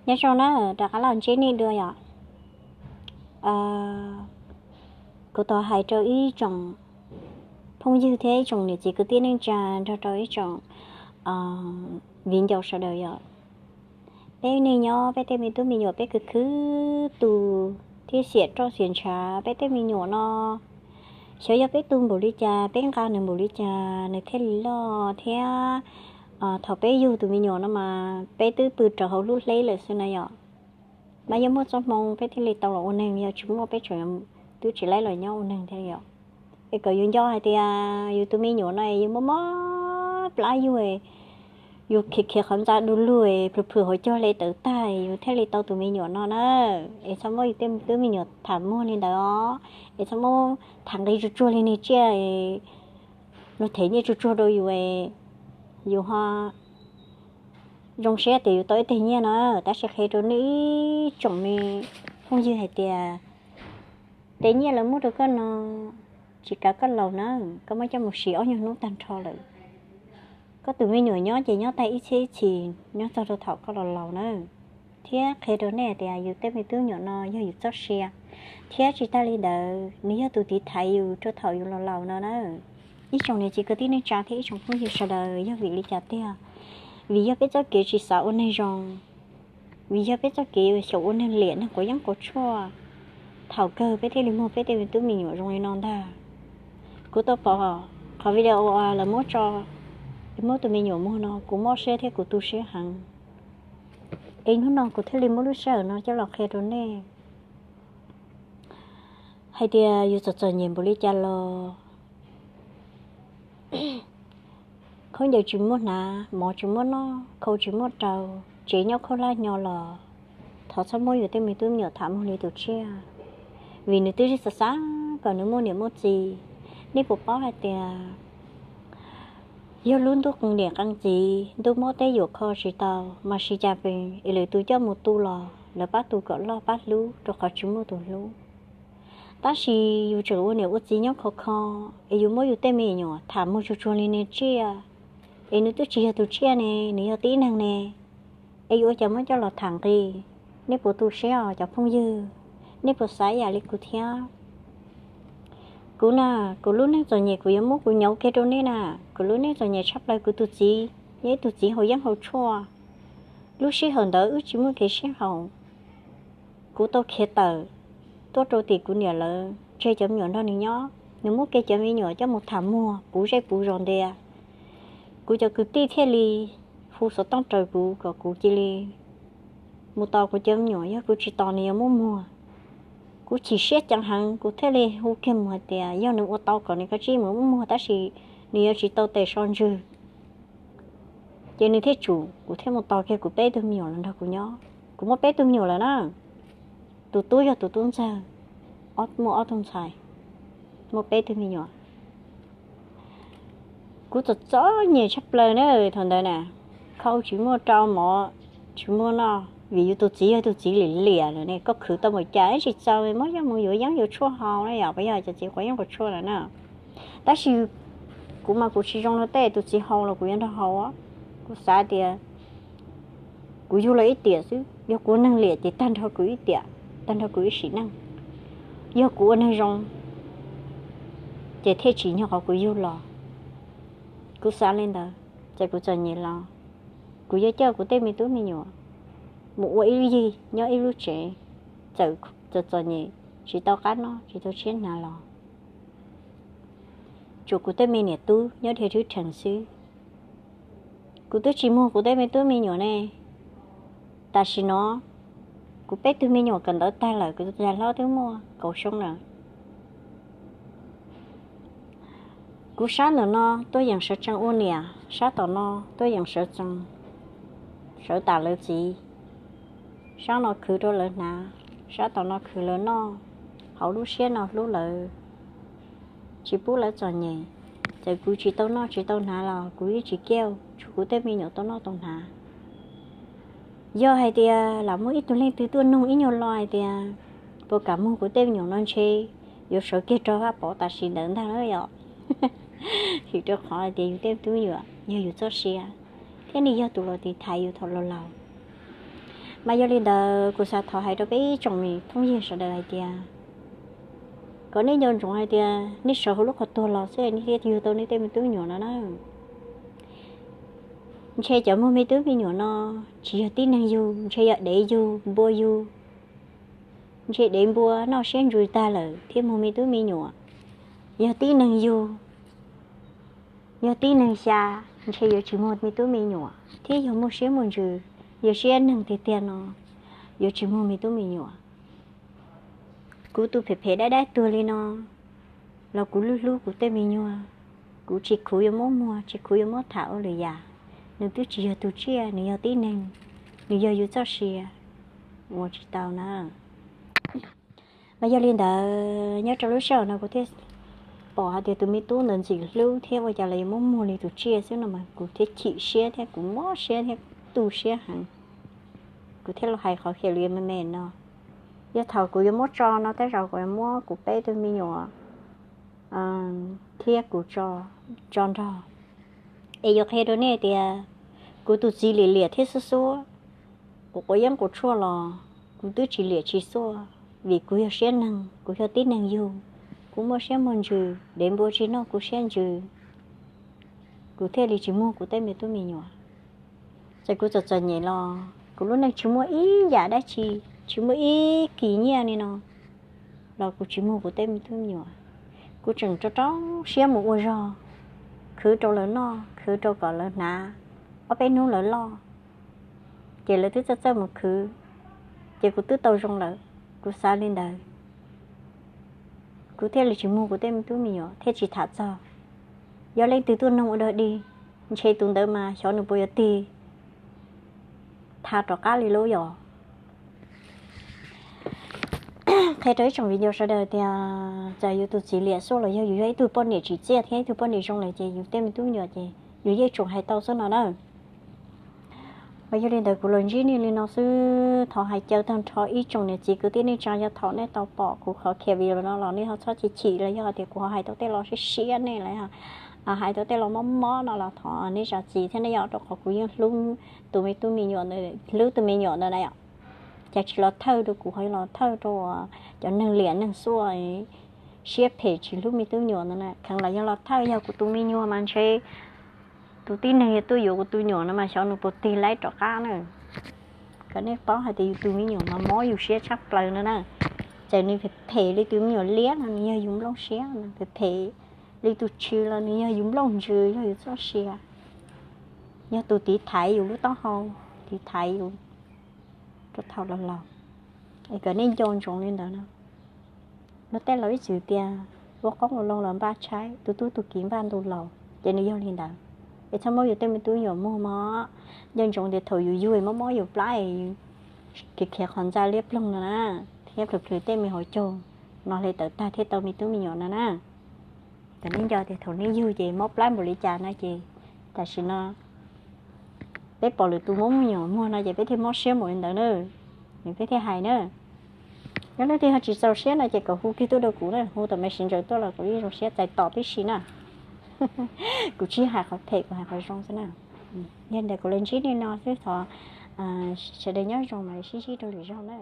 Nyob zoo na, rov qab los ntsib nej dua yom. Kuv tau hais rau ib tsoom phooj ywg thiab ib tsoom niam txiv kwv tij neej tsa nrog rau ib tsoom viv ncaus sawv daws yom. Peb neeg nyob peb tej me tub me nyuam peb khwv khwv tu thiab xiam roj xiam ntshav peb tej me nyuam no. Xyov yog peb tu npaum li cas, peb nqa nws npaum li cas nws thiaj li loj thiab. Thaum peb yug tus me nyuam no mas peb twb pw rau hauv lub hleb lawm xwb na yom. Mas yog muaj txoj hmoo peb thiaj li tau los ua neeg, yog tsis muaj peb tseem twb tsis laib los nyob ua neeg thiab yom. Es kom yus nco hais tias yus tus me nyuam no yus mob mob plab yug, yus khiav khiav qhov ntxa du lug, plhws plhws hauv caug li tawv tag yus thiaj li tau tus me nyuam no na. Es txhob muab yus tej tub me nyuam tham muag li ntawd os. Es txhob muab tham nqi tsuag tsuag li niag tsiaj, luag them nyiaj tsuag tsuag rau yus, yus ho zoo siab tias yus tau ib teg nyiaj no. Tab sis qhia rau nej ib tsoom me phooj ywg hais tias tes nyiaj lawv muab rau koj no tsis kav koj laus na, koj muab coj mus siv ob nyuag hnub tag nrho lawm. Koj tus me nyuam nyob ces nyob tag ib txhiab ib txhis nyob txog rau thaum koj los laus na. Thiab qhia rau nej hais tias yus tej me tub me nyuam no yog yus txoj sia, thiab tsis tag li ntawd nws yog tus tiv thaiv yus rau thaum yus los laus no na. Ib tsoom niam txiv kwv tij neej tsa thiab ib tsoom phooj ywg sawv daws, yog vim li cas tiag? Vim yog peb txoj kev tsis xav ua neeg zoo, vim yog peb txoj kev xyaum ua neeg liam neeg quav yeeb quav tshuaj, thaum kawg peb thiaj li muag peb tej me tub me nyuam zoo li no ntag. Kuv tau pom qhov video uas lawv muab tso, muab tus me nyuam muag no kuv mob siab thiab kuv tu siab heev. Es hnub no kuv thiaj li muab lub sij hawm no coj los qhia rau nej hais tias yus txom txom nyem npaum li cas los khaub ncaws tsis muaj hnav, mov tsis muaj noj, khau tsis muaj rau, tsev nyob khaub hlab hnyo los thov txhob muab yus tej me tub me nyuam tham muag li tus tsiaj, vim nws twb xav xav kom nws muaj niam muaj txiv. Nej puas paub hais tias yog lub ntuj qee niam qee txiv, ntuj mob teb yuam kho tsis tau, mas siv cas pes es lwm tus coj mus tu los lawv pab tu kom loj pab hlub rau qhov tsis muaj tus hlub. Tab sis yus tseem ua niam ua txiv nyob khov kho, es yus muab yus tej me nyuam tham muag tsuag tsuag li niag tsiaj, es nws twb tsis yog tus tsiaj ne, nws yog tib neeg ne, es yuav ua cas muab coj los tham nqi? Nej puas tu siab os cov phooj ywg? Nej puas xav ib yam li kuv thiab? Kuv na, kuv lub neej txom nyem kuv yuav muab kuv nyauv kiag rau nej na. Kuv lub neej txom nyem tshaj plaws kuv tus txiv, yog ib tug txiv haus yeeb haus tshuaj. Lub sij hawm ntawd wb tsis muaj kev sib haum, kuv tau khiav tawm tuaj rau tim kuv niam lawv, tseg cov me nyuam nrog nws nyob. Nws muab kiag cov me nyuam coj mus tham muag puv zej puv zos ntias. Kuv cov kwv tij thiaj li hu xov tooj raws kuv kom kuv cia li mus tos kuv cov me nyuam, yog kuv tsis tos nws yuav muab muag. Kuv chim siab ceev heev, kuv thiaj li hu kiag mus hais tias yog nws ua tau kom nws kav tsij mus muab muag, tab sis nws yuav tsis tau tes so ntswg, ces nws thiaj tsum, kuv thiaj mus tos kiag kuv peb tug me nyuam los nrog kuv nyob. Kuv muaj peb tug me nyuam lawm na. Tus tub yog tus tub ntxawg, muaj ob tug ntxhais, muaj peb tug me nyuam. Kuv txom txom nyem tshaj plaws na thaum ntawd na, khau tsis muaj rau, mov tsis muaj noj, vim yus tus txiv yog tus txiv liam liam lawm ne, koj khwv tau npaum cas tsis txaus, muab coj mus yuav yeeb yuav tshuaj haus na yom, puas yog cov txiv quav yeeb quav tshuaj lawm na. Tab sis kuv mas kuv tsis zoo rau tej tus txiv haus los kuv yuav nrog haus. Kuv xav tias kuv yug los ib tiam xwb, yog kuv neeg liam ces tag nrho kuv ib tiam, tag nrho kuv ib sim neej. Yog kuv ua neeg zoo ces thiaj tsim nyog qhov kuv yug los. Kuv xav li ntawd, txawm kuv txom nyem los kuv yuav coj kuv tej me tub me nyuam mus ua ib yig nyob ib lub tsev, txawm txom nyem, tsis tau qab noj tsis tau tshiab hnav los tsuas kuv tej me niam tub nyob dhia rhwb rhees xwb. Kuv twb tsis muag kuv tej me tub me nyuam ne. Tam sim no kuv peb tug me nyuam kawm ntawv tag lawm, kuv tus ntxhais hlob twb muaj kaum xyoo lawm. Kuv sab ntawm no tuaj yeem sawv tsees ua niam, sab tom no tuaj yeem sawv tsees sawv tas lawv txiv. Sab no khwv rau lawv hnav, sab tom no khwv lawv noj, hauv lub siab no hlub lawv, tsis pub lawv txom nyem. Txawm kuv tsis tau noj tsis tau hnav los kuv yeej tsis kiaj tshuav kuv tej me nyuam tau noj tau hnav. Yog hais tias lam muaj ib tug leej twg tuaj nug ib nyuag lo hais tias puas kam muag kuv tej me nyuam no ntshe yuav sawv kiag rau Vaj Pov tam sim ntawd ntag na yom. Vim rau qhov hais tias yus tej tub me nyuam yog yus txoj sia, thiab nws yog tus los tiv thaiv yus thaum laus laus. Mas yog li ntawd kuv xav thov hais rau peb ib tsoom me phooj ywg sawv daws hais tias, kom nej nco ntsoov hais tias nej sawv hauv lub qhov tuag los xwb nej thiaj yug tau nej tej me tub me nyuam no na. Ntshe cov muag me tub me nyuam no tsis yog tib neeg yug, ntshe yog dev yug, npua yug. Ntshe dev npua noj siab ntsws tag lawm thiaj muag me tub me nyuam. Yog tib neeg yug, yog tib neeg xya, ntshe yuav tsis muag me tub me nyuam, thiab yog muaj siab muaj ntsws, yog siab neeg tiag tiag no, yuav tsis muag me tub me nyuam. Kuv tus phem phem dab dab tuag li no los kuv hlub hlub kuv tej me nyuam. Kuv tsis khuv yuav muab muag, tsis khuv yuav muab tham ua lwm yam. Nws twb tsis yog tus tsiaj, nws yog tib neeg, nws yog yus txoj sia, ua tsis tau na. Mas yog li ntawd, nyob rau lub sij hawm no kuv thiaj pom hais tias tus me tub ntawd ntxim hlub thiab ua cas lawv yuav muab muag li tus tsiaj xwb no mas kuv thiaj chim siab thiab kuv mob siab thiab tu siab heev. Kuv thiaj los hais qhov khev li me me no. Yog thaum kuv yuav muab tso no tej zaum kuv yuav muab kuv peb tug me nyuam thiab kuv tso nrog. Es yuav qhia rau nej tias kuv tus txiv liam liam thiab xuab xuab, quav quav yeeb quav tshuaj los kuv twb tsis liam tsis xuab, vim kuv yog siab neeg, kuv yog tib neeg yug, kuv muaj siab muaj ntsws, dev npua tsis noj kuv siab ntsws, kuv thiaj li tsis muag kuv tej me tub me nyuam. Txawm kuv txom txom nyem los kuv lub neej tsis muaj ib yam dab tsi, tsis muaj ib kis nyiaj li no los kuv tsis muag kuv tej me tub me nyuam. Kuv tseem rau rau siab mus ua zog, khwv rau lawv noj, khwv rau kom lawv hnav, ob peb hnub lawv loj, ces lawv twb txawj txawj mus khwv, ces kuv twb tau zoo lawm. Kuv xav li ntawd, kuv thiaj li tsis muag kuv tej me tub me nyuam thiaj tsis tham txog. Yog leej twg tuaj noog ua dog dig, ntshe tus ntawd mas xyov nws puas yuav tig tha rov qab li lub yom. Qhia rau ib tsoom viv ncaus sawv daws tias txawm yus tus txiv liam xuab los yog yus yog ib tug poj niam tsim txiaj thiab ib tug poj niam zoo lawm ces yus tej me tub me nyuam ces yus yeej tsuas hais tau xwb no na. Mas yog li ntawd kuv los ntsib nej li no xwb, thov hais caw tag nrho ib tsoom niam txiv kwv tij neej tsa, yog thaum nej tau pom kuv qhov khev video no los nej ho txhob chim chim los yog tias kuv ho hais tau tej lo siab siab nej los yog hais tau tej lo mob mob no los thov nej zam txim thiab nej yom, rau qhov kuv yeej hlub tus me tub me nyuam ntawd, hlub tus me nyuam ntawd na yom. Cas tsis los thawj rau kuv, ho los thawj rau cov neeg liam neeg xuab, siab phem tsis hlub me tub me nyuam ntawd na. Kheev los yog los thawj, yog kuv tus me nyuam mas ntshe tus tib neeg yog tuaj yuav kuv tus me nyuam no mas xyov nws puas tig laib rov qab na. Kom nej paub hais tias yus tus me nyuam mas mob yus siab tshaj plaws no na. Txawm nws phem phem li tus me nyuam liab no nws yog yus nplooj siab, nws phem phem li tus tsw los nws yog yus nplooj ntsws, yog yus txoj sia, yog tus tiv thaiv yus lub taub hau, tiv thaiv yus rau thaum laus laus. Es kom nej nco ntsoov li ntawd no. Luag tej laus ib txwm tias ua qoob ua loo los npaj tshaib, tus tub tus kiv npaj ntu laus, ces nws yog li ntawd. Es txhob muab yus tej me tub me nyuam muag mog. Nco ntsoov tias thaum yus yug mob mob yus plab, khiav khiav qhov ntxa liab ploog no na, thiab plhws plhws tej me hauv caug no hle tawm tag thiaj tau me tub me nyuam no na. Kom nej nco tias thaum nej yug ces mob plab npaum li cas no ces tam sim no peb pom lwm tus muab me nyuam muag no ces peb thiaj mob siab npaum li ntawd na. Nws peb thiaj hais na. Yog leej twg ho tsis txaus siab no ces kom hu kiag tuaj rau kuv na, hu tom Messenger tuaj los kuv yeej zoo siab txais tos tib si na. Kuv tsis hais qhov phem, kuv hais qhov zoo xwb na. Yog ntawd kuv los ntsib nej no xwb, thov sawv daws nyob zoo mas sib ntsib rau lwm zaug na.